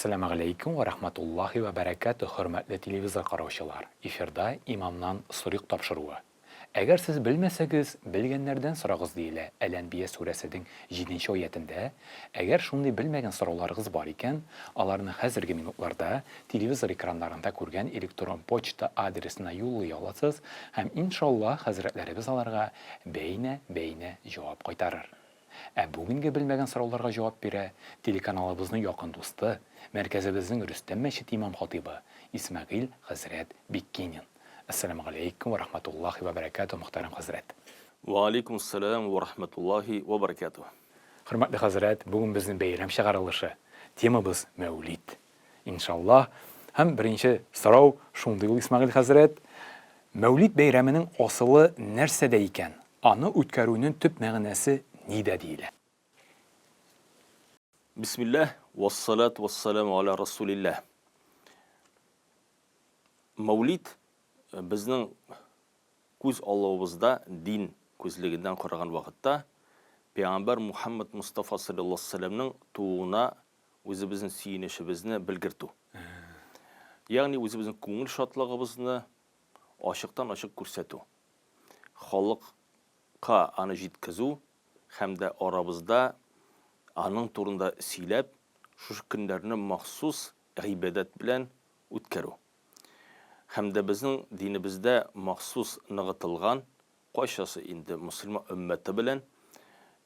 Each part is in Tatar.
Әссәламегаләйкүм вә рахматуллаһи вә бәрәкәтүһ, хөрмәтле телевизор караучылар! Эфирда Имамнан сорыйк тапшыруы. Әгәр сез белмәсәгез, белгәннәрдән сорагыз, диелә Әл-Әнбия сүрәсенең җиденче аятендә. Әгәр шундый белмәгән сорауларыгыз бар икән, аларны хәзерге минутларда телевизор экраннарында күргән электрон почта адресына юллый аласыз һәм, иншаллаһ, хәзрәтләребез аларга бәйнә-бәйнә җавап кайтарыр. Ә бүгенге белмәгән сорауларга җавап бирә телеканалыбызның якын дусты, мәркәзебезнең Рөстәм мәчете имам-хатыйбы Исмәгыйль хәзрәт Биккинин. Әссәламү галәйкүм вә рахматуллаһи вә бәрәкәтүһ, мөхтәрәм хәзрәт. Вә алейкум ассәлам вә рахматуллаһи вә бәрәкәтүһ. Хөрмәтле хәзрәт, бүген безнең бәйрәм чыгарылышы. Темабыз Мәүлид. Иншаллаһ. Һәм беренче сорау шундый ул, Исмәгыйль хәзрәт. Мәүлид бәйрәменең асылы нәрсәдә икән? Аны үткәрүнең төп мәгънәсе нидә диелә? Бисмилләһ, вассалату вассаламу аля расулилләһ. Мәүлид безнең күз аллавыбызда дин күзлегеннән караган вакытта пәйгамбәр Мухаммад Мустафа саллаллаһу алейһи вәсәлләмнең тууына үзебезнең сөенечебезне белгертү. Ягъни үзебезнең күңел шатлыгыбызны ачыктан-ачык күрсәтү. Халыкка аны җиткезү һәм дә арабызда аның турында сөйләп, шушы көннәрне махсус гыйбадәт белән үткәрү. Һәм дә безнең динебездә махсус ныгытылган, кайчасы инде мөселман өммәте белән,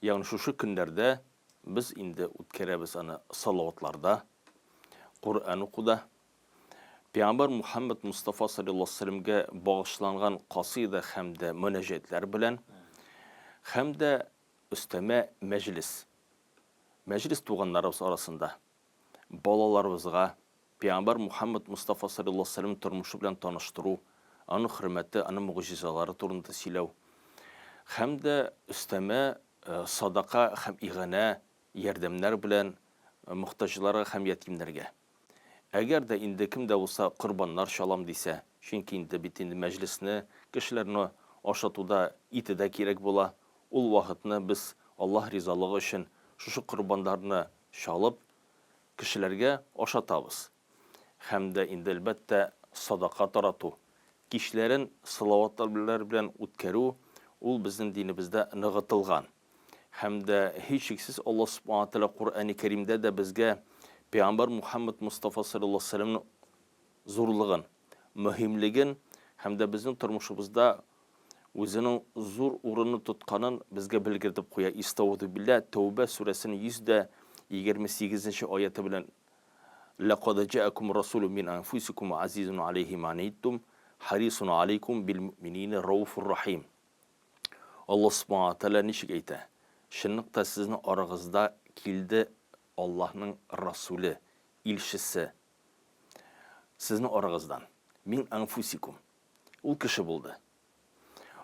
ягъни шушы көннәрдә без инде үткәрәбез аны салаватларда, Коръән укуда, Пәйгамбәр Мухәммәд Мостафа салләллаһу алейһи вәсәлләмгә багышланган касыйда һәм дә мөнәҗәтләр белән, һәм дә өстәмә мәҗлес. Мәҗлес туганнарыбыз арасында, балаларыбызга Пәйгамбәр Мухәммәд Мостафа салләллаһу алейһи вәсәлләм тормышы белән таныштыру, аның хөрмәте, аның могҗизалары турында сөйләү һәм дә өстәмә садака һәм иганә ярдәмнәр белән мохтаҗларга һәм ятимнәргә. Әгәр дә инде кем дә булса корбаннар чалам дисә, чөнки инде бит инде мәҗлесне, кешеләрне ашатуда ите дә кирәк була, ул вакытны без Аллаһ ризалыгы өчен шушы корбаннарны чалып, кешеләргә ашатабыз. Һәм дә инде, әлбәттә, садака тарату, кичләрен салаватлар белән үткәрү, ул безнең динебездә ныгытылган. Һәм дә, һичшиксез, Аллаһ Субхана Тәгалә Коръәни Кәримдә дә безгә Пәйгамбәр Мухәммәд Мостафа салләллаһу алейһи ва сәлләмнең зурлыгын, мөһимлеген һәм дә безнең тормышыбызда үзенең зур урыны тотканын безгә белгертеп куя. Истәгыйзү билләһ, Тәүбә сүрәсенең 128 нче аяте белән Ләкад җаакум расулун мин анфусикум азизун алейһи ма аниттум, харисун алейкум бил муъминина рауфур рахим. Аллаһ Субхана ва Тәгалә ничек әйтә? Чынлыкта сезнең арагызда килде Аллаһның Расуле, илчесе. Сезнең арагыздан. Мин анфусикум. Ул кеше булды.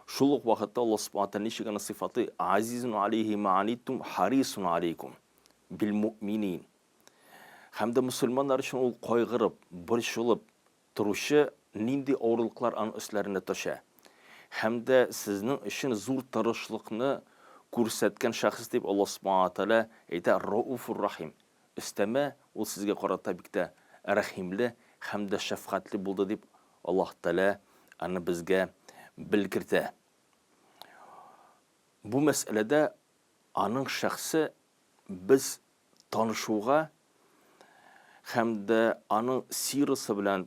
Шул ук вакытта Аллаһ Субхана Тәгалә ничек аны сыйфатлый? Азизун алейһи ма аниттум, харисун алейкум бил муъминин. Һәм дә мөселманнар өчен ул кайгырып, борчылып торучы, нинди авырлыклар аның өсләренә төшә. Һәм дә сезнең өчен зур тырышлыкны күрсәткән шәхес дип Аллаһ Субхана Тәгалә әйтә, Рауфур Рахим. Өстәмә, ул сезгә карата бик тә рәхимле һәм дә шәфкатьле булды дип Аллаһ Тәгалә аны безгә белгертә. Бу мәсьәләдә аның шәхсе без танышуга һәм дә аның сирасы белән,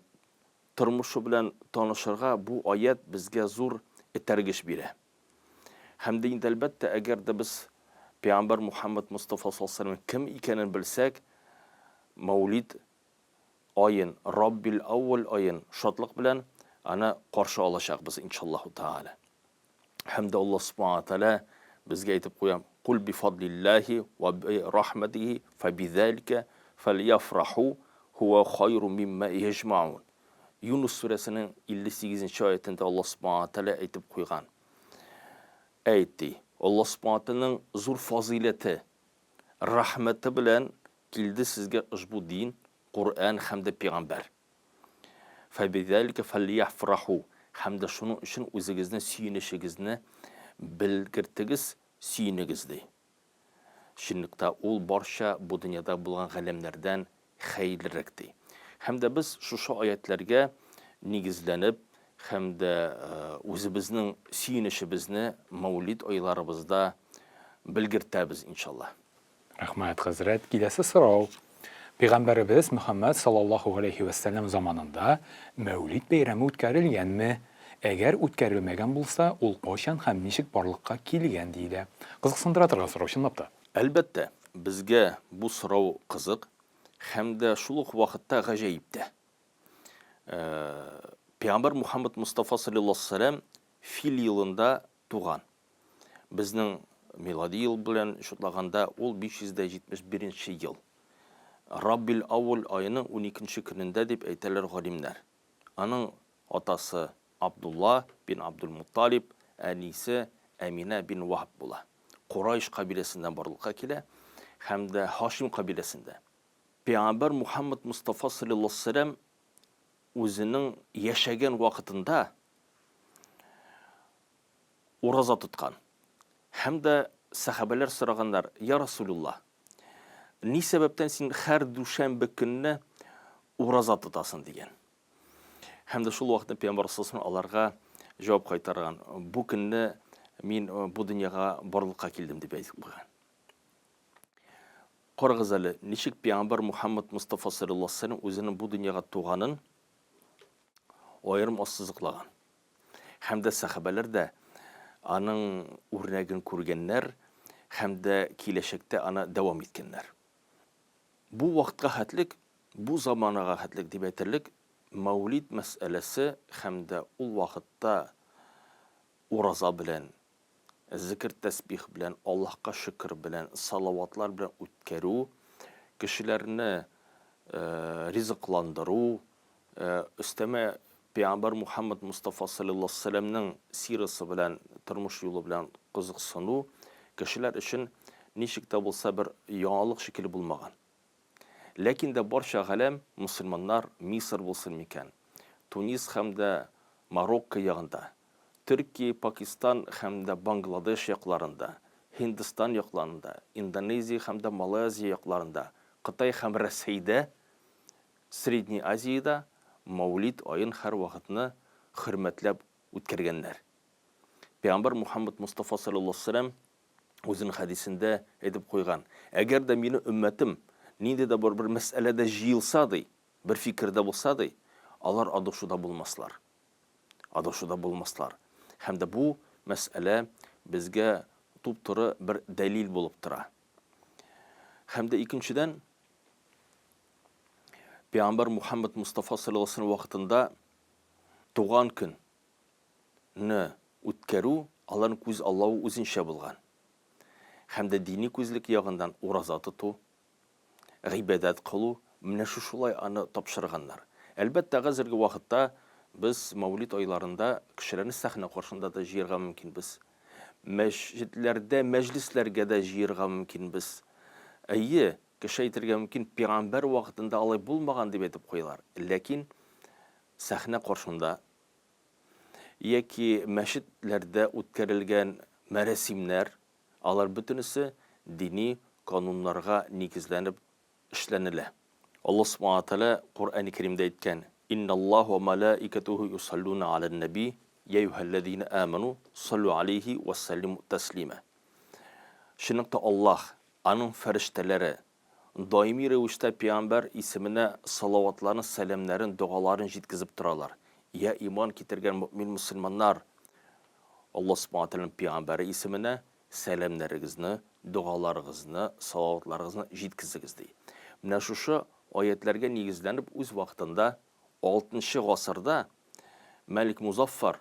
тормышы белән танышырга бу аять безгә зур этәргеч бирә. Һәм дә инде, әлбәттә, әгәр дә без Пәйгамбәр Мухәммәд Мостафа саллаллаһу алейһи ва сәлләмнең кем икәнен белсәк, Мәүлид аен, Раббил әүвәл аен шатлык белән аны каршы алачакбыз, иншаллаһу тәгалә. Һәм дә Аллаһ Субхана ва Тәгалә безгә әйтеп куя, Кул би фадлиллаһи ва би рахматихи фабизалика фальяфраху хуа хайру мимма яҗмаун. Юнус сүрәсенең 58 нче аятендә Аллаһ Субхана ва Тәгалә әйтеп куйган. Әйт, ди, Аллаһ Субхана ва Тәгаләнең зур фазыйләте, рәхмәте белән килде сезгә ошбу дин, Коръән һәм дә пәйгамбәр. Фәбизәлика фәлияфраху, һәм дә шуның өчен үзегезнең сөенечегезне белгертегез, сөенегез, ди. Чынлыкта ул барча бу дөньяда булган галәмнәрдән хәерлерәк, ди. Һәм дә без шушы аятьләргә нигезләнеп һәм дә үзебезнең сөенечебезне Мәүлид айларыбызда белгертәбез, иншаллаһ. Рәхмәт, хәзрәт. Киләсе сорау. Пәйгамбәребез Мөхәммәд саллаллаһу галәйһи вә сәлләм заманында Мәүлид бәйрәме үткәрелгәнме? Әгәр үткәрелмәгән булса, ул кайчан һәм ничек барлыкка килгән, диелә. Кызыксындыра торган сорау, чынлап та. Әлбәттә, безгә бу сорау кызык һәм дә шул ук вакытта гаҗәеп тә. Пәйгамбәр Мухаммад Мостафа саллаллаһу алейһи ва сәлләм фил елында туган. Безнең милади ел белән чутлаганда, ул 571 нче ел. Раббил Аул аеның уникенче көнендә дип әйтәләр галимнәр. Аның атасы Абдулла бин Абдулмутталиб, әнисе Әминә бин Ваһб була. Курайш кабиләсеннән барлыкка килә һәм дә Һашим кабиләсендә. Пәйгамбәр Мухаммад Мостафа салләллаһу алейһи ва сәлләм үзенең яшәгән вакытында ураза тоткан. Һәм дә сәхабәләр сораганнар, Я Расулулла, ни сәбәптән син һәр дүшәмбе көнне ураза тотасың, дигән. Һәм дә шул вакытта Пәйгамбәр саллаллаһу аларга җавап кайтарган, бу көнне мин бу дөньяга барлыкка килдем, дип әйтеп куйган. Карагыз әле, ничек Пәйгамбәр Мухаммад Мостафа саллаллаһу алейһи ва сәлләм үзенең бу дөньяга туганын аерым ассызыклаган. Һәм дә сәхабәләр дә аның үрнәген күргәннәр һәм дә киләчәктә аны дәвам иткәннәр. Бу вакытка хәтлек, бу заманага хәтлек дип әйтерлек, мәүлид мәсьәләсе һәм дә ул вакытта ураза белән, зекер-тәсбих белән, Аллаһка шөкер белән, салаватлар белән үткәрү, кешеләрне ризыкландыру, өстәмә Пәйгамбәр Мухаммад Мостафа салләллаһу галәйһи ва сәлләмнең сирасы белән, тормыш юлы белән кызыксыну кешеләр өчен ничек тә булса бер яңалык шикелле булмаган. Ләкин дә барча галәм мөселманнар Мисыр булсын микән, Тунис һәм дә Марокко ягында, Төркия, Пакистан һәм дә Бангладеш якларында, Һиндстан якларында, Индонезия һәм дә Малайзия якларында, Кытай һәм Рәсәйдә, Средний Азиядә Мәүлид аен һәрвакытны хөрмәтләп үткәргәннәр. Пәйгамбәр Мухаммад Мостафа салләллаһу галәйһи ва сәлләм үзенең хәдисендә әйтеп куйган, Әгәр дә минем өммәтем нинди дә бер бер мәсьәләдә җыелса, ди, бер фикердә булса, ди, алар адашуда булмаслар. Адашуда булмаслар. Һәм дә бу мәсьәлә безгә туп-туры бер дәлил булып тора. Һәм дә икенчедән, Пәйгамбәр Мухаммад Мустафа саллаллаһу алейһи вакытында туган көн не үткәрү аларның күз аллавы үзенчә булган. Һәм дә дини күзлек ягыннан ураза тоту, гыйбадәт кылу, менә шушылай аны тапшырганнар. Әлбәттә, хәзерге вакытта без Мәүлид айларында кешеләрне сәхнә каршында да җыярга мөмкинбез. Мәчетләрдә мәҗлесләргә дә җыярга мөмкинбез. Әйе, Кеше әйтергә мөмкин, пигамбәр вакытында алай булмаган дип әйтеп куялар. Ләкин сәхнә каршында яки мәчетләрдә үткәрелгән мәрәсимнәр, алар бөтенесе дини кануннарга нигезләнеп эшләнелә. Аллаһ Субхана ва Тәгалә Коръәни Кәримдә әйткән, Инналлаһа ва малаикатуху юсаллуна алән нәби, йә әйюһәлләзина аману саллу алейһи ва сәллиму тәслима. Чынлыкта Аллаһ Аның фәрештәләре, даими рәвештә пәйгамбәр исеменә салаватларын, сәламнәрен, догаларын җиткезеп торалар. Йә иман китергән мөэмин-мөселманнар! Аллаһ Сүбхәнәһү вә Тәгаләнең пәйгамбәре исеменә сәламнәрегезне, догаларыгызны, салаватларыгызны җиткезегез, ди. Менә шушы аятьләргә нигезләнеп, үз вакытында, алтынчы гасырда Мәлик Музаффар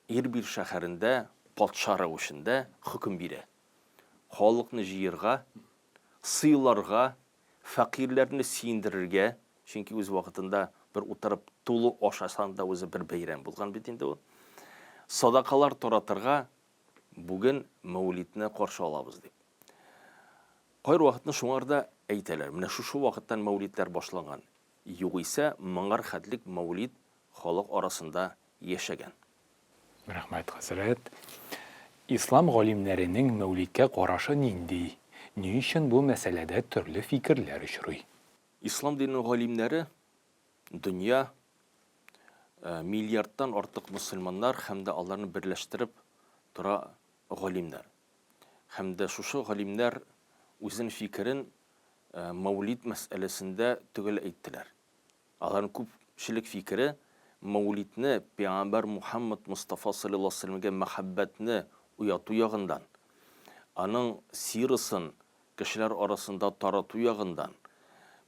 Ирбил шәһәрендә патша рәвешендә хөкем бирә. Халыкны җыерга, сыйларга, фәкыйрьләрне сөендерергә, чөнки үз вакытында бер утырып тулы ашасаң да үзе бер бәйрәм булган бит инде ул. Садакалар таратырга бүген Мәүлидне каршы алабыз дип. Кайбер вакытны шуңар да әйтәләр, менә шушы вакыттан Мәүлидләр башланган. Югыйсә, моңар хәтлек Мәүлид халык арасында яшәгән. Рәхмәт, хәзрәт. Ислам галимнәренең Мәүлидкә карашы нинди? Ни өчен бу мәсьәләдә төрле фикерләр очрый? Ислам диненең галимнәре дөнья миллиардтан артык мөселманнар һәм дә аларны берләштереп тора галимнәр. Һәм дә шушы галимнәр үзен фикерен Мәүлид мәсьәләсендә төгәл әйттеләр. Аларның күпчелек фикере Мәүлидне пәйгамбәр Мухәммәд Мостафа салләллаһу галәйһи вә сәлләмгә мәхәббәтне уяту ягындан, аның сирасын кешеләр арасында тарату ягындан,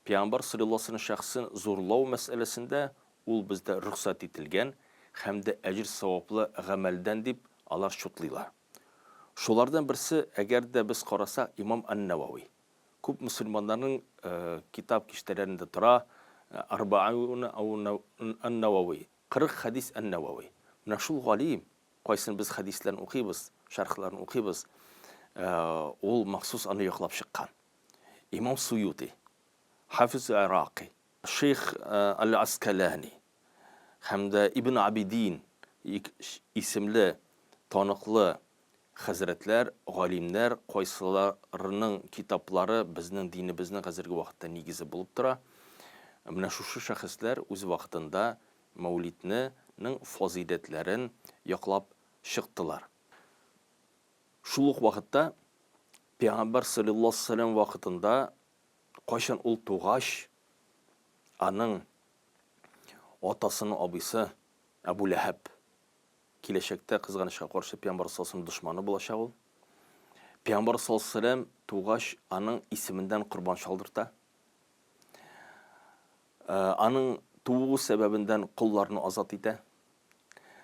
пәйгамбәр салләллаһу галәйһи вә сәлләм шәхсен зурлау мәсьәләсендә ул бездә рөхсәт ителгән һәм дә әҗер-саваплы гамәлдән дип алар чутлыйлар. Шулардан берсе, әгәр дә без карасак, имам ан-Нәвәви. Күп мөселманнарның китап киштәләрендә тора, Арбаауна ан-Нәвәви, 40 хәдис ан-Нәвәви. Менә шул галим, кайсын без хәдисләрен укыйбыз, шәрхләрен укыйбыз, ул махсус аны яклап чыккан. Имам Суюти, Хафиз Иракый, Шейх Аль-Аскалани һәм дә Ибн Абидин исемле таныклы хәзрәтләр, галимнәр, кайсыларының китаплары безнең динебезнең хәзерге вакытта нигезе булып тора. Менә шушы шәхесләр үз вакытында Мәүлидне нең фазыйләтләрен яклап чыктылар. Шул ук вакытта Пәйгамбәр салләллаһу галәйһи ва сәлләм вакытында Кайчан ул тугач, аның атасының абыйсы Әбу Ләһәб, киләчәктә, кызганычка каршы, Пәйгамбәр саллаллаһу галәйһи дошманы булачак ул. Пәйгамбәр саллаллаһу галәйһи тугач, аның исеменнән корбан чалдырта. Аның тууы сәбәбеннән колларны азат итә.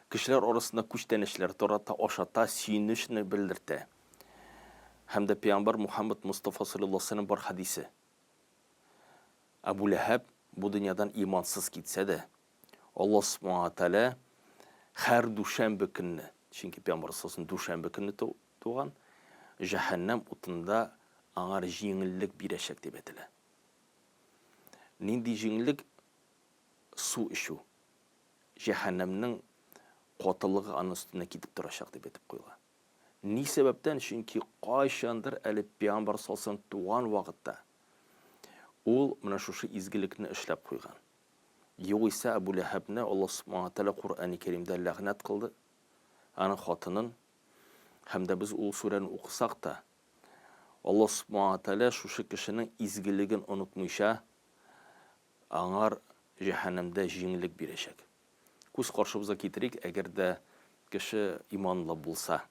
Кешеләр арасында күчтәнәчләр тарата, ашата, сөенечне белдертә. Һәм дә пәйгамбәр Мухаммад Мостафа салләллаһу галәйһи вә сәлләм бар хәдисе. Әбу Ләһәб бу дөньядан имансыз китсә дә, Аллаһ субхана ва тәгалә һәр дүшәмбе көнне, чөнки пәйгамбәр саллаллаһу галәйһи вә сәлләм дүшәмбе көнне туган, җәһәннәм утында аңар җиңеллек бирәчәк дип әйтелә. Нинди җиңеллек? Су эчү. Җәһәннәмнең катылыгы аның өстенә китеп торачак дип әйтеп куела. Ни сәбәптән? Чөнки кайчандыр әле пәйгамбәр саллаллаһу туган вакытта ул менә шушы изгелекне эшләп куйган. Югыйсә Әбу Ләһәбне Аллаһ субхана тәгалә Коръәни Кәримдә ләгънәт кылды, аның хатынын. Һәм дә без ул сүрәне укысак та, Аллаһ субхана тәгалә шушы кешенең изгелеген онытмыйча, Аңар җәһәннәмдә җиңеллек бирәчәк. Күз каршыбызга китерик, әгәр дә кеше иманлы булса,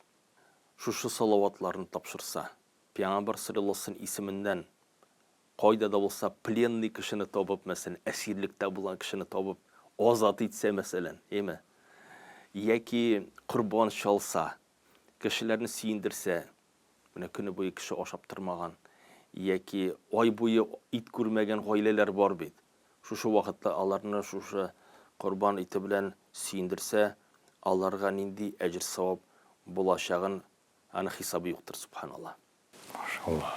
шушы салаватларны тапшырса, Пәйгамбәр салләллаһу галәйһи ва сәлләм исеменнән кайда да булса пленный кешене табып, мәсәлән, әсирлектә булган кешене табып, азат итсә, мәсәлән, әйме? Яки корбан чалса, кешеләрне сөендерсә, Менә көне буе кеше ашап тормаган яки ай буе ит күрмәгән гаиләләр бар бит. Шушы вакытта аларны шушы корбан ите белән сөендерсә, аларга нинди әҗер-савап булачагын аны хисабы юктыр, сөбханалла. Машалла.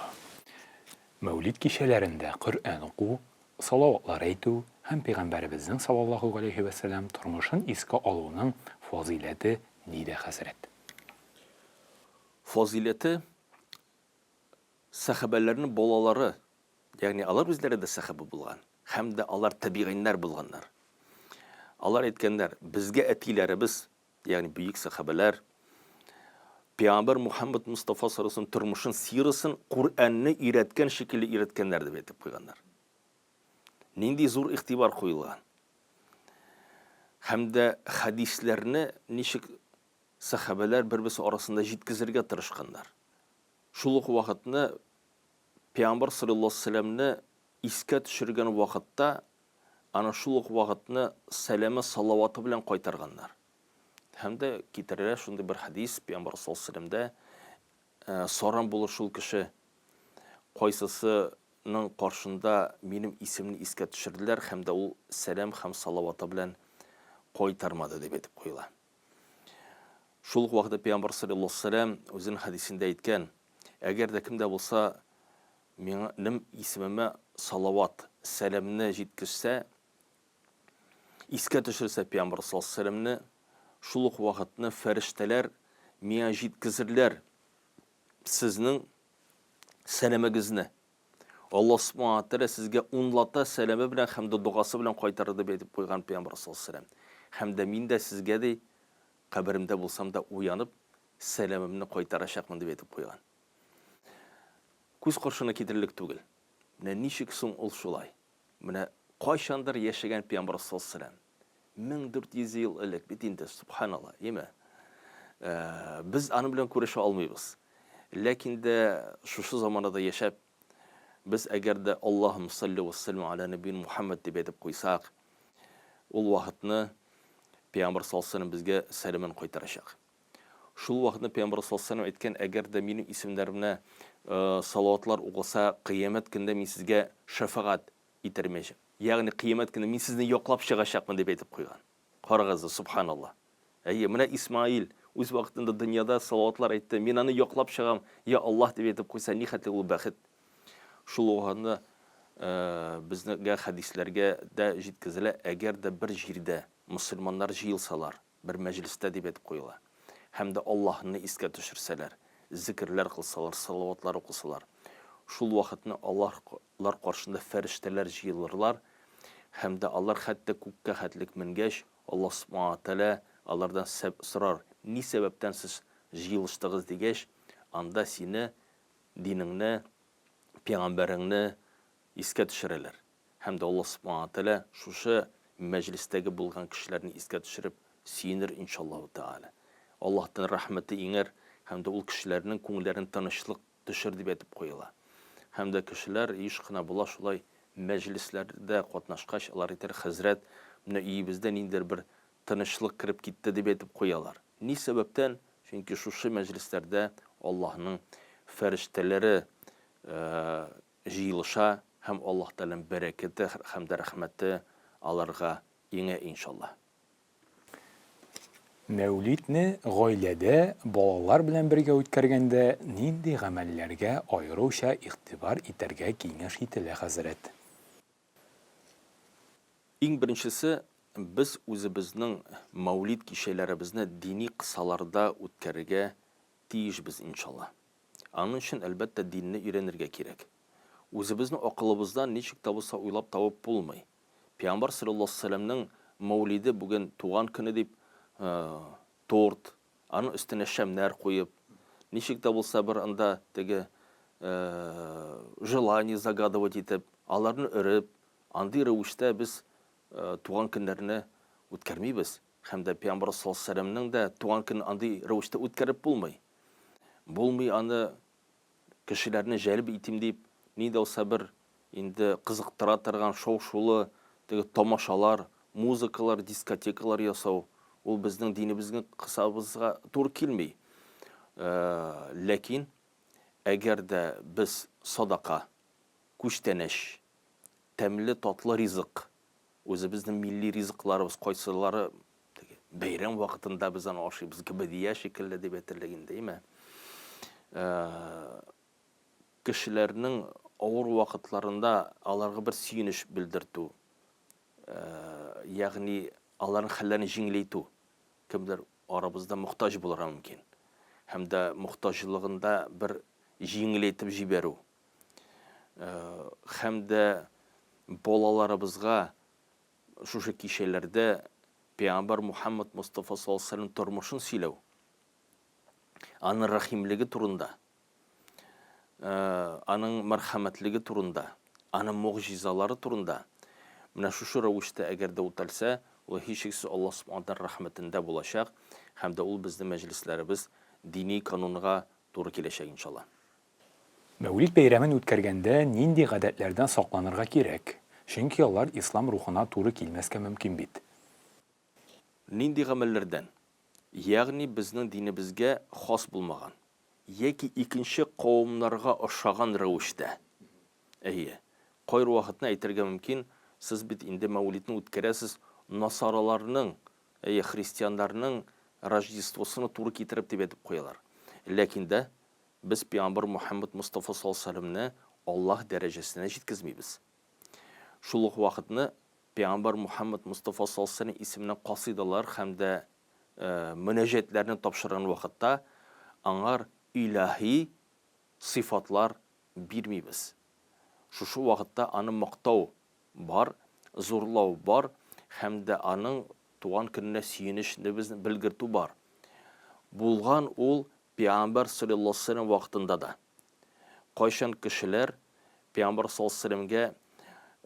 Мәүлид кичәләрендә Коръән уку, салаватлар әйтү һәм Пәйгамбәребезнең саллаллаһу галәйһи вә сәлләм тормышын искә алуның фазыйләте нидә, хәзрәт? Фазыйләте, сәхабәләрнең балалары, ягъни алар үзләре дә сәхабә булган һәм дә алар табигыйннәр булганнар. Алар әйткәннәр, безгә әтиләребез, ягъни бөек сәхабәләр, Пәйгамбәр Мухаммад Мустафа саллаллаһу тормышын, сирасын Коръәнне өйрәткән шикелле өйрәткәннәр дип әйтеп куйганнар. Нинди зур игътибар куелган. Һәм дә хәдисләрне ничек Сәхабәләр бер-берсе арасында җиткезергә тырышканнар. Шул ук вакытны Пәйгамбәр салләллаһу галәйһи ва сәлләмне искә төшергән вакытта аны шул ук вакытны сәламе салаваты белән кайтарганнар. Һәм дә китерелә шундый бер хәдис, Пәйгамбәр салләллаһу галәйһи ва сәлләмдә саран булыр шул кеше, кайсысының каршында минем исемне искә төшерделәр һәм дә ул сәлам һәм салаваты белән кайтармады дип әйтеп куела. Шул ук вакытта Пәйгамбәр салләллаһу галәйһи ва сәлләм үзенең хәдисендә әйткән, Әгәр дә кем дә булса минем исемемә салават, сәламне җиткезсә, искә төшерсә Пәйгамбәр салләллаһу галәйһи ва сәлләмне, шул ук вакытны фәрештәләр миңа җиткезерләр сезнең Сәламегезне Аллаһ Субхана Тәгалә сезгә унлата сәламе белән һәм дә догасы белән кайтарыр дип әйтеп куйган Пәйгамбәр саллаллаһу алейһи ва сәлләм. Һәм дә мин дә сезгә ди, каберемдә булсам да уянып, сәламемне кайтарачакмын дип әйтеп куйган. Күз каршына китерерлек түгел. Менә ничек соң ул шулай? Менә кайчандыр яшәгән Пәйгамбәр саллаллаһу алейһи ва сәлләм. 1400 ел элек бит инде, субханалла, әйеме? Без аның белән күрешә алмыйбыз. Ләкин дә шушы заманада яшәп, без әгәр дә Аллаһумма салли ва саллим аля нәбиин Мухаммад дип әйтеп куйсак, ул вакытны Пәйгамбәр саллаллаһу алейһи ва сәлләм безгә сәламен кайтарачак. Шул вакытны Пәйгамбәр саллаллаһу алейһи ва сәлләм әйткән, әгәр дә минем исемнәремне салаватлар укылса, кыямәт көнендә мин сезгә шәфәгать итәрмен. Ягъни кыямәт көне мин сезне яклап чыгачакмын, дип әйтеп куйган. Карагыз, субханалла. Әйе, менә Исмаил үз вакытында дөньяда салаватлар әйтте, мин аны яклап чыгам, я Аллаһ дип әйтеп куйса, нихәтле ул бәхет. Шул ук вакытта безнең хәдисләргә дә җиткезелә, әгәр дә бер җирдә мөселманнар җыелсалар, бер мәҗлестә дип әйтеп куела. Һәм дә Аллаһны искә төшерсәләр, зикерләр кылсалар, салаватлар укысалар, шул вакытны алар лар каршында фәрештәләр җыелырлар, һәм дә алар хәтта күккә хәтлек менгәч, Аллаһ Субхана ва Тәгалә алардан сәб сорар, ни сәбәптән сез җыелыштыгыз дигәч, анда сине, динеңне, пәйгамбәреңне искә төшерәләр. Һәм дә Аллаһ Субхана ва Тәгалә шушы мәҗлестәге булган кешеләрне искә төшереп сөенер, иншаллаһу тәгалә. Аллаһтан рәхмәте иңәр һәм дә ул кешеләрнең күңелләрен тынычлык төшер дип әйтеп куела. Һәм дә кешеләр еш кына була шулай мәҗлесләрдә катнашкач, алар әйтәләр, хәзрәт, менә өебездә ниндидер бер тынычлык кереп китте дип әйтеп куялар. Ни сәбәптән? Чөнки шушы мәҗлесләрдә Аллаһның фәрештәләре җыелыша һәм Аллаһ Тәгаләнең бәрәкәте һәм дә рәхмәте аларга иңә, иншаллаһ. Мәүлидне гаиләдә, балалар белән бергә үткәргәндә нинди гамәлләргә аеруча игътибар итәргә киңәш ителә, хәзрәт? Иң беренчесе, без үзебезнең Мәүлид кичәләребезне дини кысаларда үткәрергә тиешбез, иншалла. Аның өчен, әлбәттә, динне өйрәнергә кирәк. Үзебезнең акылыбыздан ничек тә булса уйлап табып булмый. Пәйгамбәр салләллаһу галәйһи ва сәлләмнең мәүлиде бүген туган көне дип, торт, аның өстенә шәмнәр куеп, ничек тә булса бер анда теге желание загадывать итеп, аларны өреп, андый рәвештә без туган көннәрне үткәрмибез. Һәм дә Пәйгамбәр салләллаһу галәйһи ва сәлләмнең дә туган көнен андый рәвештә үткәреп булмый. Булмый аны кешеләрне җәлеп итим дип, ни дә булса бер инде кызыктыра торган шау-шулы теге тамашалар, музыкалар, дискотекалар ясау, ул безнең динебезнең кысабызга туры килми. Ләкин әгәр дә без садака, күчтәнәч, тәмле татлы ризык, үзебезнең милли ризыкларыбыз кайсылары теге бәйрәм вакытында без аны ашыйбыз, гөбәдия шикелле дип әйтерлек инде, әйме? Кешеләрнең авыр вакытларында аларга бер сөенеч белдертү, ягъни аларның хәлләрен җиңеләйтү. Кемдер арабызда мохтаҗ булырга мөмкин. Һәм дә мохтаҗлыгында бер җиңеләйтеп җибәрү. Һәм дә балаларыбызга шушы кичәләрдә Пәйгамбәр Мухаммад Мостафа саллаллаһу алейһи ва сәлләм тормышын сөйләү, аның рәхимлеге турында, аның мәрхәмәтлеге турында, аның могҗизалары турында менә шушы рәвештә әгәр дә үтәлсә, ул һичшиксез Аллаһ Субхану ва Тәгалә рәхмәтендә булачак һәм дә ул безнең мәҗлесләребез дини канунга туры киләчәк, иншаллаһ. Мәүлид бәйрәмен үткәргәндә нинди гадәтләрдән сакланырга кирәк? Чөнки алар ислам рухына туры килмәскә мөмкин бит. Нинди гамәлләрдән? Ягъни безнең динебезгә хас булмаган, яки икенче кавымнарга ошаган рәвештә. Әйе, кайрвакытны әйтергә мөмкин, сез бит инде Мәүлидне үткәрәсез насараларның, әйе, христианнарның Рождествосына туры китереп дип әйтеп куялар. Ләкин дә Без пәйгамбәр Мухәммәд Мостафа саллаллаһу галәйһи ва сәлләмне Аллаһ дәрәҗәсенә җиткезмибез. Шул ук вакытны пәйгамбәр Мухәммәд Мостафа саллаллаһу галәйһи ва сәлләм исеменә касыйдалар һәм дә мөнәҗәтләрне тапшырган вакытта аңар илаһи сыйфатлар бирмибез. Шушы вакытта аны мактау бар, зурлау бар һәм дә аның туган көненә сөенечебезне белгертү бар. Булган ул Пәйгамбәр салләллаһу галәйһи ва сәлләм вакытында да. Кайчан кешеләр Пәйгамбәр салләллаһу галәйһи ва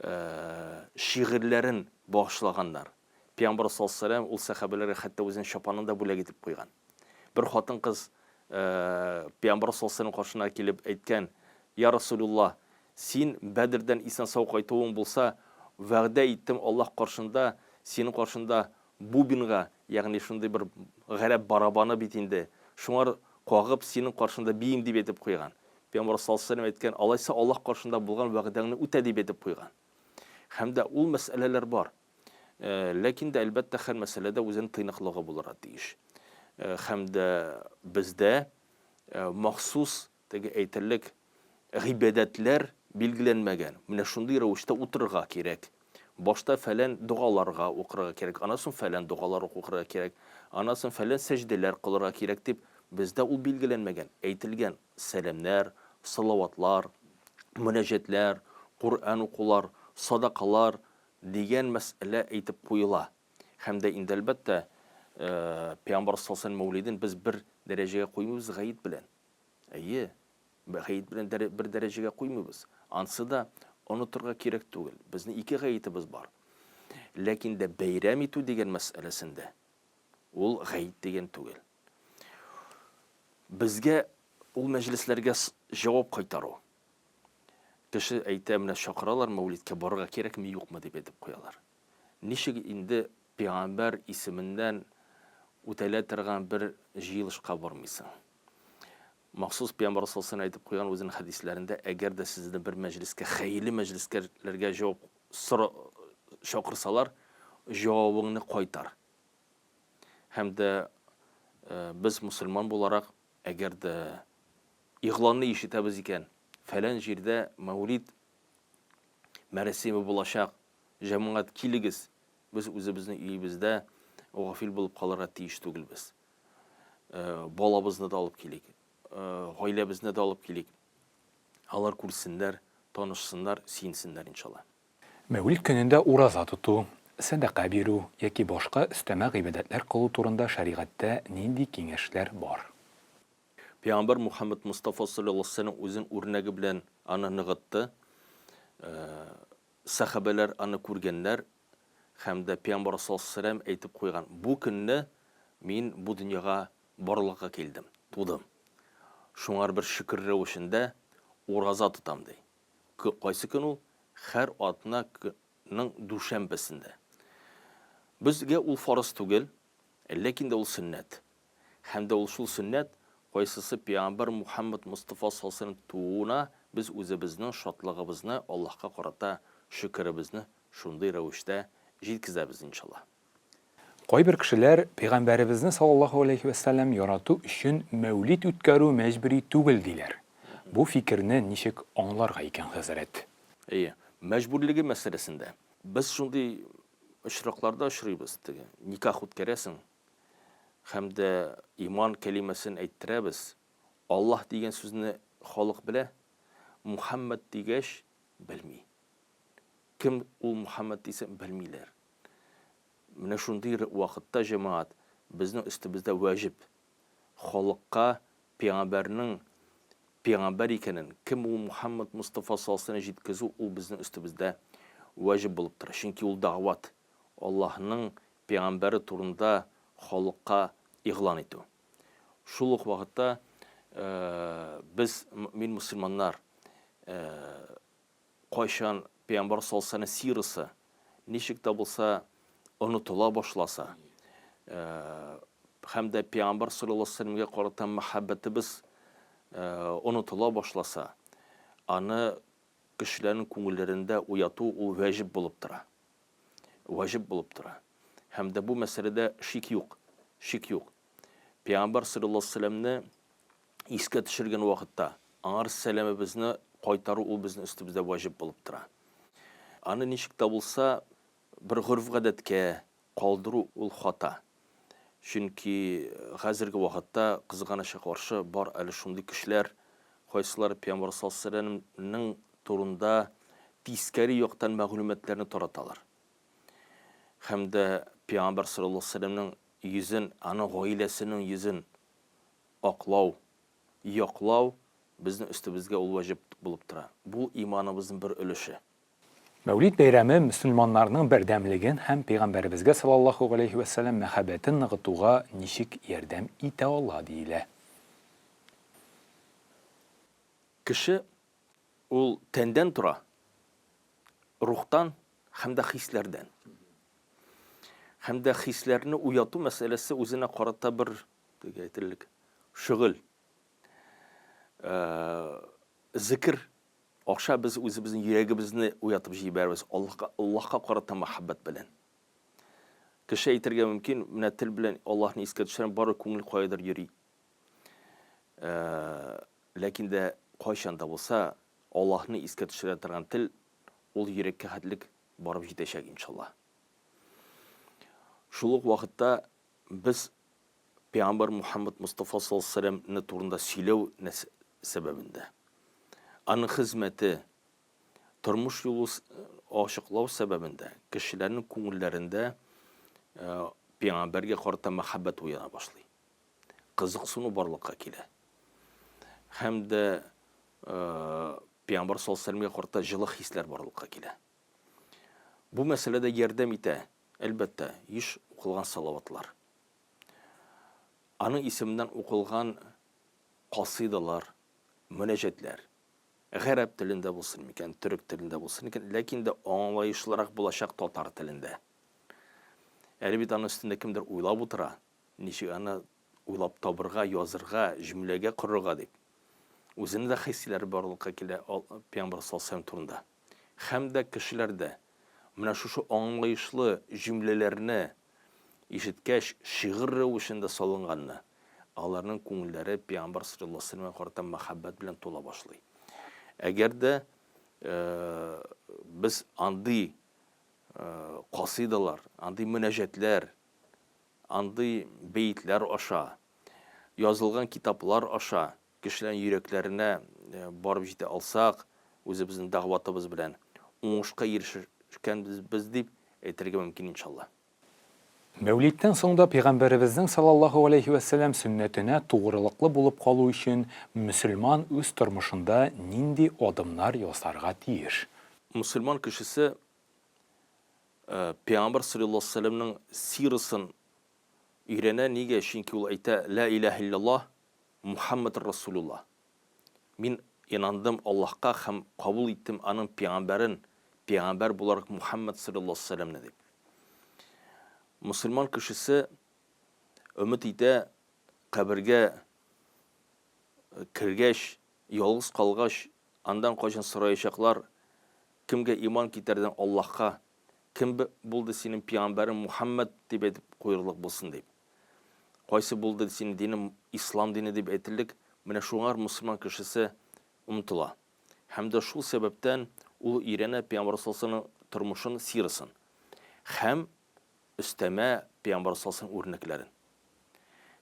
сәлләмгә шигырьләрен багышлаганнар. Пәйгамбәр салләллаһу галәйһи ва сәлләм ул сәхабәләргә хәтта үзенең чапанын да бүләк итеп куйган. Бер хатын-кыз Пәйгамбәр салләллаһу галәйһи ва сәлләм каршына килеп әйткән, Я Расулуллаһ, син Бәдердән исән-сау кайтуың булса, вәгъдә иттем Аллаһ каршында, синең каршында бубенга, ягъни шундый бер гарәп барабаны бит инде, шуңар кагып, синең каршында биим дип әйтеп куйган. Пәйгамбәр саллаллаһу галәйһи ва сәлләм әйткән, алайса Аллаһ каршында булган вәгъдәңне үтә дип әйтеп куйган. Һәм дә ул мәсьәләләр бар. Ләкин дә, әлбәттә, һәр мәсьәләдә үзенең тыйнаклыгы булырга тиеш. Һәм дә бездә махсус теге әйтерлек гыйбадәтләр билгеләнмәгән. Менә шундый рәвештә утырырга кирәк. Башта фәлән догаларга укырга кирәк, аннан соң фәлән догалар укырга кирәк, аннан соң фәлән сәҗдәләр кылырга кирәк дип, бездә ул билгеләнмәгән. Әйтелгән сәламнәр, салаватлар, мөнәҗәтләр, Коръән укулар, садакалар дигән мәсьәлә әйтеп куела. Һәм дә инде, әлбәттә, Пәйгамбәр саллаллаһу галәйһи ва сәлләм мәүлиден без бер дәрәҗәгә куймыйбыз гает белән. Әйе, гает белән бер дәрәҗәгә куймыйбыз. Ансы да онытырга кирәк түгел. Безнең ике гаетебез бар. Ләкин дә бәйрәм итү дигән мәсьәләсендә ул гает дигән түгел. Безгә ул мәҗлесләргә җавап кайтару. Кеше әйтә, менә чакыралар мәүлидкә барырга кирәкме, юкмы дип әйтеп куялар. Ничек инде пәйгамбәр исеменнән үтәлә торган бер җыелышка бармыйсың? Махсус Пәйгамбәр саллаллаһу галәйһи әйтеп куйган үзенең хәдисләрендә, әгәр дә сезне бер мәҗлескә, хәерле мәҗлескәләргә җавап сора чакырсалар, җавабыңны кайтар. Һәм дә без мусульман буларак, әгәр дә игъланны ишетәбез икән, фәлән җирдә мәүлид мәрасиме булачак, җәмәгать килегез, без үзебезнең өебездә гафил булып калырга тиеш түгелбез. Балабызны да алып килик, гаиләбезне дә алып килик. Алар күрсеннәр, танышсыннар, сөенсеннәр, иншалла. Мәүлид көнендә ураза тоту, сәдака бирү яки башка өстәмә гыйбадәтләр кылу турында шәригатьтә нинди киңәшләр бар? Пәйгамбәр Мухәммәд Мостафа салләллаһу галәйһи ва сәлләм үзен үрнәге белән аны ныгытты. Сәхабәләр аны күргәннәр һәм дә Пәйгамбәр саллаллаһу галәйһи ва сәлләм әйтеп куйган, Бу көнне мин бу дөньяга барлыкка килдем, тудым. Шуңар бер шөкер рәвешендә ураза тотам, ди. Кайсы көн ул? Һәр атна ның дүшәмбесендә. Безгә ул фарыз түгел, ләкин дә ул сөннәт. Һәм дә ул шул сөннәт, кайсысы пәйгамбәр Мухәммәд Мостафа саллаллаһу галәйһи ва сәлләм тууына без үзебезнең шатлыгыбызны, Аллаһка карата шөкеребезне шундый рәвештә җиткезәбез, иншаллаһ. Кайбер кешеләр, пәйгамбәребезне саллаллаһу галәйһи вә сәлләм ярату өчен мәүлид үткәрү мәҗбүри түгел, диләр. Бу фикерне ничек аңларга икән, хәзрәт? Әйе, мәҗбүрлеге мәсьәләсендә. Без шундый очракларда очрыйбыз, теге никах үткәрәсең, Һәм дә иман кәлимәсен әйттерәбез. Аллаһ дигән сүзне халык белә, Мухәммәд дигәч, белми. Кем ул Мухәммәд дисә, белмиләр. Менә шундый вакытта, җәмәгать, безнең өстебездә вәҗиб, халыкка пәйгамбәрнең пәйгамбәр икәнен, кем ул Мухәммәд Мостафа саллаллаһу галәйһи ва сәлләм җиткезү, ул безнең өстебездә вәҗиб булып тора. Чөнки ул дәгъват, Аллаһның пәйгамбәре турында халыкка игълан итү. Шул ук вакытта без, мөэмин-мөселманнар, кайчан пәйгамбәр саллаллаһу галәйһи ва сәлләм сирасы ничек тә булса онытыла башласа, һәм дә пәйгамбәр саллаллаһу галәйһи ва сәлләмгә карата мәхәббәтебез онытыла башласа, аны кешеләрнең күңелләрендә уяту ул вәҗиб булып тора. Ваҗиб булып тора. Һәм дә бу мәсьәләдә шик юк. Шик юк. Пәйгамбәр саллаллаһу алейһи вәсәлләмне искә төшергән вакытта, аңар сәламебезне кайтару ул безнең өстебездә ваҗиб булып тора. Аны ничек тә булса бер гореф-гадәткә калдыру ул хата. Чөнки хәзерге вакытта, кызганычка каршы, бар әле шундый кешеләр, Кайсылары Пәйгамбәр саллаллаһу алейһи ва сәлләмнең турында тискәре яктан мәгълүматларны тараталар. Һәм дә Пәйгамбәр саллаллаһу алейһи ва сәлләмнең йөзен, аның гаиләсенең йөзен аклау, яклау безнең өстебезгә ул ваҗиб булып тора. Бу иманыбызның бер өлеше. Мәүлид бәйрәме мөселманнарның бердәмлеген һәм Пәйгамбәребезгә саллаллаһу галәйһи вә сәлләм мәхәббәтен ныгытуга ничек ярдәм итә ала, диелә. Кеше ул тәндән тора, рухтан һәм дә хисләрдән. Һәм дә хисләрне уяту мәсьәләсе үзенә карата бер, теге әйтерлек, шөгыль. Зикер Аша без үзебезнең йөрәгебезне уятып җибәрәбез Аллаһка, Аллаһка карата мәхәббәт белән. Кеше әйтергә мөмкин, менә тел белән Аллаһны искә төшерәм, бары күңел каядыр йөри. Ләкин дә кайчан да булса Аллаһны искә төшерә торган тел ул йөрәккә хәтлек барып җитәчәк, иншаллаһ. Шул ук вакытта без Пәйгамбәр Мухәммәд Мостафа саллаллаһу галәйһи вә сәлләмне турында сөйләү сәбәбендә, аның хезмәте, тормыш юлы ачыклау сәбәбендә кешеләрнең күңелләрендә Пәйгамбәргә карата мәхәббәт уяна башлый. Кызыксыну барлыкка килә. Һәм дә Пәйгамбәр саллаллаһу галәйһи вә сәлләмгә карата җылы хисләр барлыкка килә. Бу мәсьәләдә ярдәм итә, әлбәттә, еш укылган салаватлар. Аның исеменнән укылган касыйдалар, мөнәҗәтләр, гарәп телендә булсын микән, төрек телендә булсын икән, ләкин дә аңлаешлырак булачак татар телендә. Әле бит аның өстендә кемдер уйлап утыра, ничек аны уйлап табырга, язырга, җөмләгә корырга дип. Үзенең дә хисләре барлыкка килә Пәйгамбәр саллаллаһу алейһи ва сәлләм турында. Һәм дә кешеләрдә менә шушы аңлаешлы җөмләләрне ишеткәч, шигырь рәвешендә салынганны, аларның күңелләре Пәйгамбәр салләллаһу алейһи ва сәлләмгә карата мәхәббәт белән тула башлый. Әгәр дә без андый касыйдалар, андый мөнәҗәтләр, андый бәетләр аша, язылган китаплар аша кешеләрнең йөрәкләренә барып җитә алсак, үзебезнең дәгъватыбыз белән уңышка ирешкәнбез дип әйтергә мөмкин, иншалла. Мәүлидтән соң да Пәйгамбәребезнең саллаллаһу галәйһи вә сәлләм сөннәтенә тугрылыклы булып калу өчен мөселман үз тормышында нинди адымнар ясарга тиеш? Мөселман кешесе Пәйгамбәр саллаллаһу галәйһи вә сәлләмнең сирасын өйрәнә, нигә? Чөнки ул әйтә, Лә иләһә илляллаһ, Мухәммәдер Расулуллаһ. Мин инандым Аллаһка һәм кабул иттем Аның пәйгамбәрен, пәйгамбәр буларак Мухәммәд салләллаһу галәйһи ва сәлләмне, дип. Мөселман кешесе өмет итә, кабергә кергәч, ялгыз калгач, андан кайчан сораячаклар, кемгә иман китердең, Аллаһка, кем булды синең пәйгамбәрең Мухәммәд, дип әйтеп куерлык булсын, дип. Кайсы булды синең динең, ислам дине дип әйтерлек, менә шуңар мөселман кешесе омтыла. Һәм дә шул сәбәптән ул өйрәнә Пәйгамбәр саллаллаһу тормышын, сирасын. Һәм өстәмә Пәйгамбәр саллаллаһу үрнәкләрен.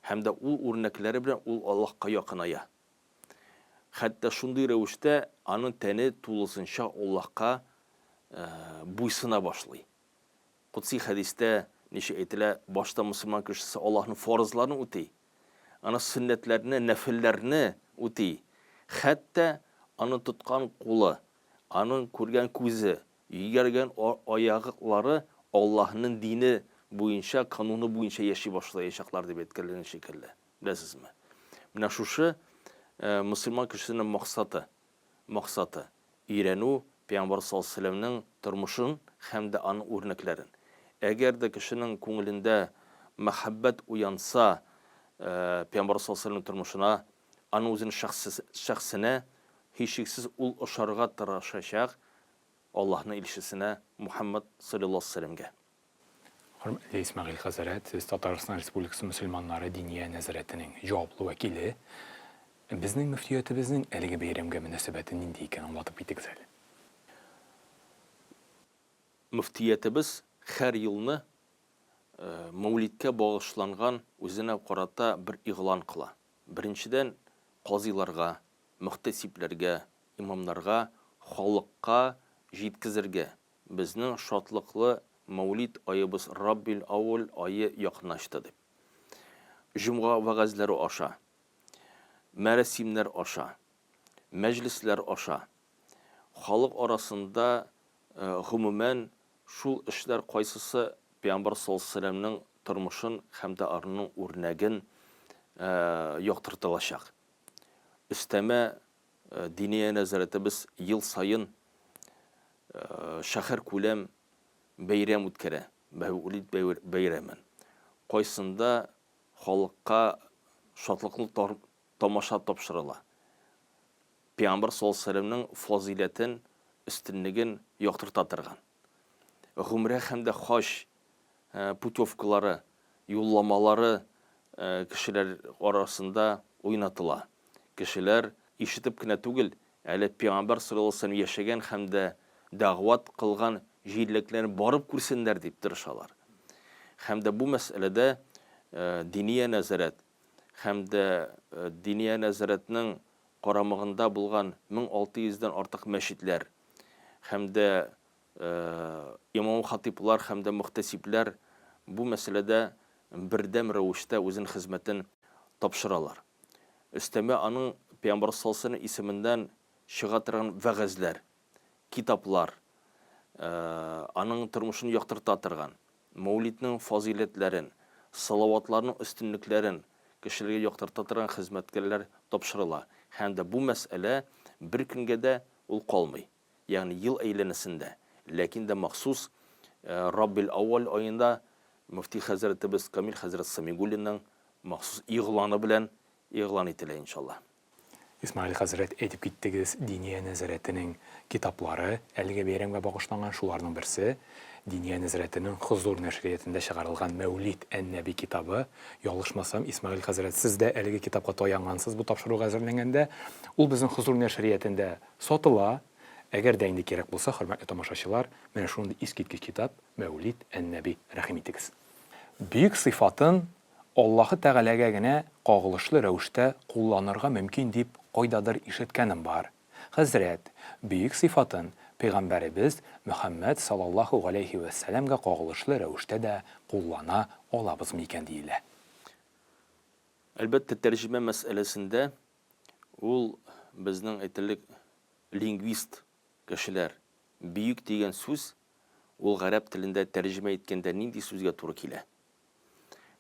Һәм дә ул үрнәкләре белән ул Аллаһка якыная. Хәтта шундый рәвештә аның тәне тулысынча Аллаһка буйсына башлый. Кудси хәдистә ничек әйтелә, башта мөселман кешесе Аллаһның фарызларын үти, аны сөннәтләрне, нәфелләрне үти, хәтта аның тоткан кулы, аның күргән күзе, йөргән аяклары Аллаһның дине буенча, кануны буенча яши башлаячаклар дип әйткәнлеген шикелле. Беләсезме? Менә шушы мөселман кешесенең максаты. Максаты, өйрәнү Пәйгамбәр саллаллаһу галәйһи ва сәлләмнең тормышын һәм дә аның үрнәкләрен. Әгәр дә кешенең күңелендә мәхәббәт уянса Пәйгамбәр саллаллаһу галәйһи ва сәлләмнең тормышына, аның үзенең шәхсенә, һичшиксез ул ошарга тырышачак Аллаһның илчесенә Мухәммәд саллаллаһу галәйһи ва сәлләмгә. Хөрмәтле Исмәгыйль хәзрәт, сез Татарстан Республикасы мөселманнары Диния нәзарәтенең җаваплы вәкиле. Безнең мөфтиятебезнең әлеге бәйрәмгә мөнәсәбәте нинди икән, аңлатып китегез әле. Мөфтиятебез һәр елны Мәүлидкә багышланган үзенә карата бер игълан кыла. Беренчедән, казыйларга, мөхтәсибләргә, имамнарга, халыкка җиткезергә, безнең шатлыклы Мәүлид аебыз Раббил-әүвәл ае якынлашты дип. Җомга вәгазьләре аша, мәрасимнәр аша, мәҗлесләр аша, халык арасында гомумән шул эшләр кайсысы Пәйгамбәр саллаллаһу галәйһи ва сәлләмнең тормышын һәм дә аның үрнәген яктыртылачак. Өстәмә Диния нәзарәтебез ел саен шәһәркүләм бәйрәм үткәрә, Мәүлид бәйрәмен, кайсында халыкка шатлыклы тамаша тапшырыла. Пәйгамбәр саллаллаһу галәйһи ва сәлләмнең фазыйләтен, өстенлеген яктырта торган. Гомрә һәм дә хаҗ путевкалары, юлламалары кешеләр арасында уйнатыла. Кешеләр ишетеп кенә түгел, әле Пәйгамбәр саллаллаһу галәйһи ва сәлләм яшәгән һәм дә дәгъват кылган җирлекләрне барып күрсеннәр дип тырышалар. Һәм дә бу мәсьәләдә Диния нәзарәт һәм дә Диния нәзарәтнең карамагында булган 1600 дән артык мәчетләр һәм дә имам-хатыйплар һәм дә мөхтәсибләр бу мәсьәләдә бердәм рәвештә үзен хезмәтен тапшыралар. Өстәмә аның Пәйгамбәр саллаллаһу галәйһи исеменнән чыга торган вәгазьләр, китаплар, аның тормышын яктырта торган, Мәүлиднең фазыйләтләрен, салаватларның өстенлекләрен кешеләргә яктырта торган хезмәткәрләр тапшырыла һәм дә бу мәсьәлә бер көнгә дә ул калмый. ягъни ел әйләнәсендә, ләкин дә махсус Раббил әүвәл аенда мөфти хәзрәтебез Камил хәзрәт Самигуллинның махсус игъланы белән игълан ителә, иншаллаһ. Исмәгыйль хәзрәт, әйтеп киттегез, Диния нәзарәтенең китаплары әлеге бәйрәмгә багышланган, шуларның берсе, Диния нәзарәтенең Хозур нәшриятендә чыгарылган Мәүлид ән-Нәби китабы. Ялгышмасам, Исмәгыйль хәзрәт, сез дә әлеге китапка таянгансыз бу тапшыруга әзерләнгәндә. Ул безнең Хозур нәшриятендә Сатыла. Әгәр дә инде кирәк булса, хөрмәтле тамашачылар, менә шундый искиткеч китап, Мәүлид ән-Нәби, рәхим итегез. Бөек сыйфатын Аллаһы Тәгаләгә генә кагылышлы рәвештә кулланырга мөмкин дип кайдадыр ишеткәнем бар. Хәзрәт, бөек сыйфатын Пәйгамбәребез Мөхәммәд саллаллаһу галәйһи вә сәләмгә кагылышлы рәвештә дә куллана алабызмы икән диелә. Әлбәттә, тәрҗемә мәсьәләсендә Ул безнең, әйтелек, лингвист кешеләр. Бөек дигән сүз ул гарәп телендә тәрҗемә иткәндә нинди сүзгә туры килә?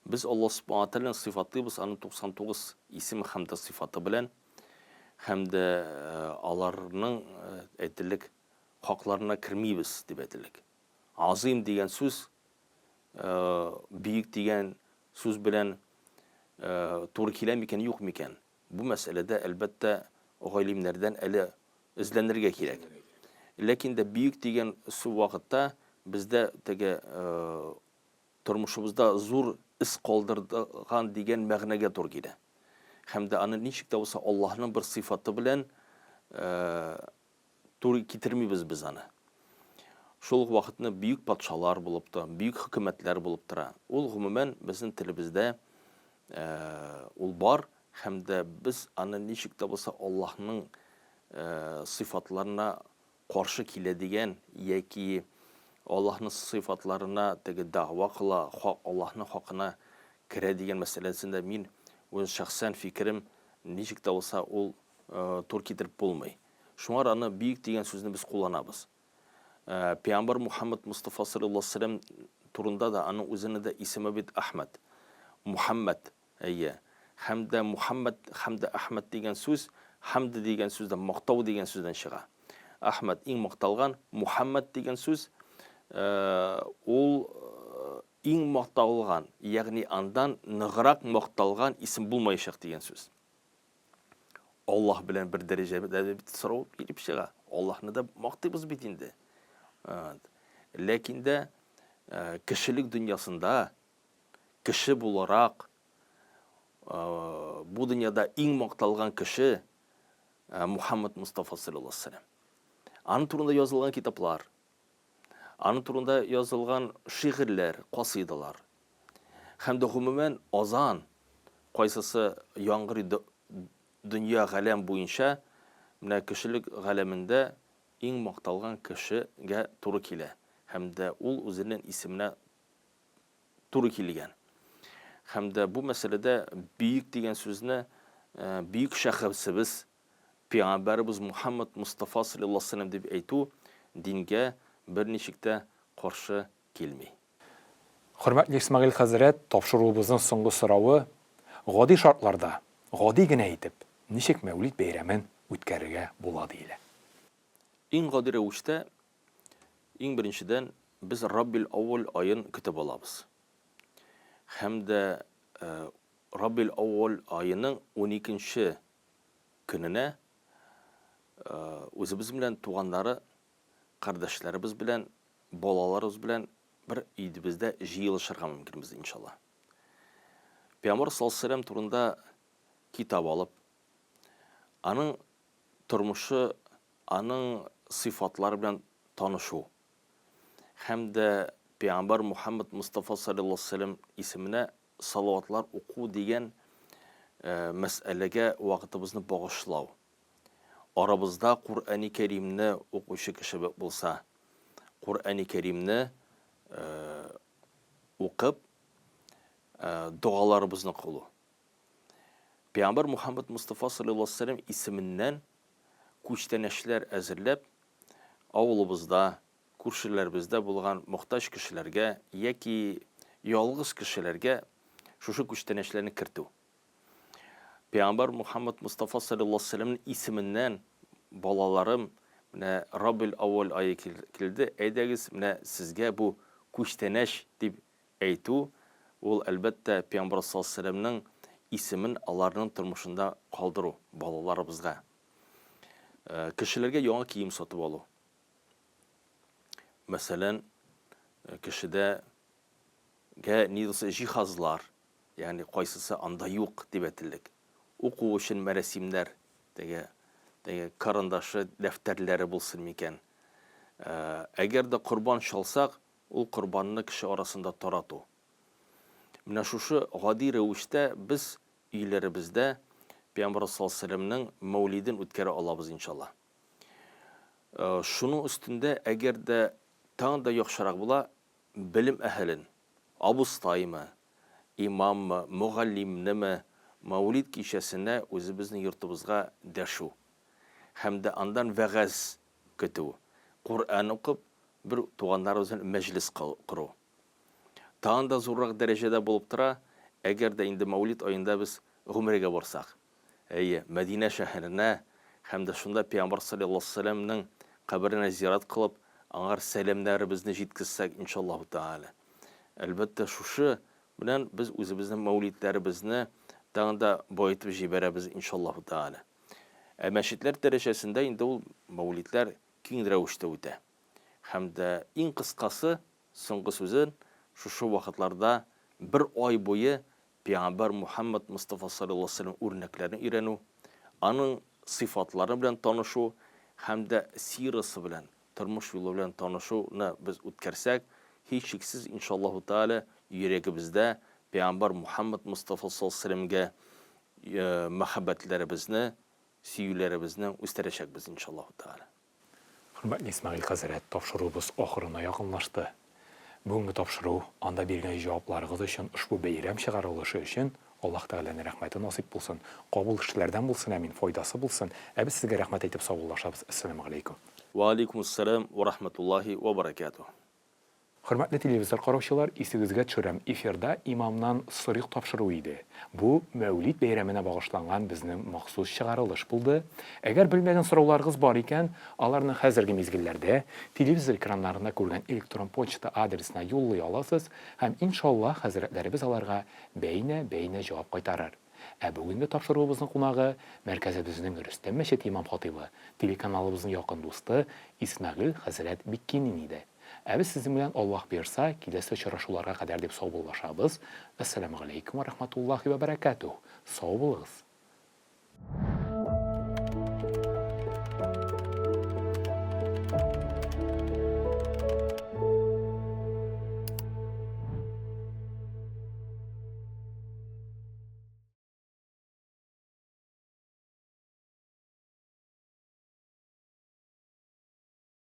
Без Алла Субхана Тәгаләне сыйфатлыйбыз аның 99 исеме һәм дә сыйфаты белән, һәм дә аларның, әйтелек, хакларына кермибез, дип әйтелек. Азыйм дигән сүз, бөек дигән сүз белән туры килә микән, юк микән? Бу мәсьәләдә, әлбәттә, галимнәрдән әле эзләнергә кирәк. Ләкин дә бөек дигән сү вакытта бездә теге тормышыбызда зур эз калдырган дигән мәгънәгә туры килә. Һәм дә аны ничек тә булса Аллаһның бер сыйфаты белән Туры китермибез без аны. Шул ук вакытны бөек патшалар булып та, бөек хөкүмәтләр булып тора. Ул, гомумән, безнең телебездә ул бар һәм дә без аны ничек тә булса Аллаһның сыйфатларына каршы килә дигән яки Аллаһның сыйфатларына теге дәгъва кыла, Аллаһның хакына керә дигән мәсьәләсендә мин үз шәхсән фикерем ничек тә булса ул тур китереп булмый. Шуңар аны бөек дигән сүзне без кулланабыз. Пәйгамбәр Мухаммад Мостафа саллаллаһу алейһи вә сәлләм турында да аның үзенең дә исеме бит Әхмәд. Мухаммад, әйе. Һәм дә Мухаммад һәм дә Әхмәд дигән сүз хәмд дигән сүздән, мактау дигән сүздән чыга. Әхмәд иң макталган, Мухаммад дигән сүз ул иң макталган, ягъни андан ныграк макталган исем булмаячак дигән сүз. Аллаһ белән бер дәрәҗәдә бит сорау килеп чыга. Аллаһны да мактыйбыз бит инде. Ләкин дә кешелек дөньясында кеше буларак бу дөньяда иң макталган кеше Мухаммад Мустафа саллаллаһу алейһи вәсәлләм. Аның турында язылган китаплар, Аның турында язылган шигырьләр, касыйдалар. Һәм дә гомумән азан, кайсысы яңгырый дөнья галәм буенча, менә кешелек галәмендә иң макталган кешегә туры килә һәм дә ул үзенең исеменә туры килгән. Һәм дә бу мәсьәләдә бөек дигән сүзне бөек шәхесебез Пәйгамбәребез Мухаммад Мостафа салләллаһу алейһи ва сәлләм дип әйтү дингә берничек тә каршы килми. Хөрмәтле Исмәгыйль хәзрәт, тапшыруыбызның соңгы соравы, гади шартларда, гади генә итеп, ничек Мәүлид бәйрәмен үткәрергә була диелә? Иң гади рәвештә, иң беренчедән, без Раббил әүвәл аен көтеп алабыз. Һәм дә Раббил әүвәл аеның уникенче көненә үзебез белән туганнары, кардәшләребез белән, балаларыбыз белән бер өйдебездә җыелышырга мөмкинбез, иншалла. Пәйгамбәр саллаллаһу алейһи вәсәлләм турында китап алып, аның тормышы, аның сыйфатлары белән танышу һәм дә Пәйгамбәр Мухаммад Мустафа саллаллаһу алейһи вәсәлләм исеменә салаватлар уку дигән мәсьәләгә вакытыбызны багышлау. Арабызда Коръәни Кәримне укучы кеше булса, Коръәни Кәримне укып, догаларыбызны кылу. Пәйгамбәр Мухаммад Мустафа саллаллаһу алейһи ва сәлләм исеменнән күчтәнәчләр әзерләп, авылыбызда, күршеләребездә булган мохтаҗ кешеләргә яки ялгыз кешеләргә шушы күчтәнәчләрне кертү. Пәйгамбәр Мухаммад Мустафа саллаллаһу алейһи ва сәлләмнең исеменнән балаларым, менә Рабил әүвәл ае килде, әйдәгез, менә сезгә бу күчтәнәч дип әйтү, ул, әлбәттә, Пәйгамбәр саллаллаһу алейһи ва сәлләмнең исемен аларның тормышында калдыру, балаларыбызга. Кешеләргә яңа кием сатып алу. Мәсәлән, кешедә гә ни булса җиһазлар, ягъни кайсысы анда юк дип әйтелдек. Уку өчен мәрәсимнәр, теге, теге карандашы, дәфтәрләре булсын микән. Әгәр дә корбан чалсак, ул корбанны кеше арасында тарату. Менә шушы гади рәвештә без өйләребездә Пәйгамбәр саллаллаһу алейһи ва сәлләмнең мәүлиден үткәрә алабыз, иншалла. Шуның өстендә, әгәр дә тагын да яхшырак була, белем әһелен, абыстаймы, имаммы, мөгаллимнеме Мәүлид кичәсенә үзебезнең йортыбызга дәшү һәм дә андан вәгазь көтү, Коръән укып, бер туганнарыбыз белән мәҗлес кору. Тагын да зуррак дәрәҗәдә булып тора, әгәр дә инде Мәүлид аенда без гомрәгә барсак. Әйе, Мәдинә шәһәренә һәм дә шунда Пәйгамбәр салләллаһу алейһи ва сәлләмнең каберенә зиярат кылып, аңар сәламнәребезне җиткезсәк, иншаллаһу тәгалә. Әлбәттә, шушы белән без үзебезнең мәүлидләребезне тагын да баетып җибәрәбез, иншаллаһу тәгалә. Ә мәчетләр дәрәҗәсендә инде ул мәүлидләр киң рәвештә үтә. Һәм дә иң кыскасы, соңгы сүзен, шушы вакытларда бер ай буе Пәйгамбәр Мухәммәд Мостафа салләллаһу галәйһи ва сәлләм үрнәкләрен өйрәнү, аның сыйфатлары белән танышу һәм дә сирасы белән, тормыш юлы белән танышуны без үткәрсәк, һичшиксез, иншаллаһу тәгалә, йөрәгебездә Пәйгамбәр Мухәммәд Мостафа салләллаһу галәйһи ва сәлләмгә мәхәббәтләребезне, сөюләребезне үстерәчәкбез, иншаллаһу тәгалә. Хөрмәтле Исмәгыйль хәзрәт, тапшыруыбыз ахырына якынлашты. Бүгенге тапшыру, анда биргән җавапларыгыз өчен, ошбу бәйрәм чыгарылышы өчен Аллаһ Тәгаләнең рәхмәте насыйп булсын. Кабул эшләрдән булсын, әмин, файдасы булсын. Ә без сезгә рәхмәт әйтеп саубуллашабыз. Әссәламегаләйкүм. Вә алейкумуссәлам вә рахмәтуллаһи вә бәрәкәтүһ. Хөрмәтле телевизор караучылар, исегезгә төшерәм, эфирда Имамнан сорыйк тапшыруы иде. Бу Мәүлид бәйрәменә багышланган безнең махсус чыгарылыш булды. Әгәр белмәгән сорауларыгыз бар икән, аларны хәзерге мизгелләрдә телевизор экраннарында күргән электрон почта адресына юллый аласыз һәм, иншаллаһ, хәзрәтләребез аларга бәйнә-бәйнә җавап кайтарыр. Ә бүгенге тапшыруыбызның кунагы, мәркәзебезнең Рөстәм мәчете имам-хатыйбы, телеканалыбызның якын дусты Исмәгыйль хәзрәт Биккинин иде. Ә без сезнең белән Аллаһ боерса, киләсе очрашуларга кадәр дип саубуллашабыз. Әссәламегаләйкүм вә рахматуллаһи вә бәрәкәтүһ. Сау булыгыз!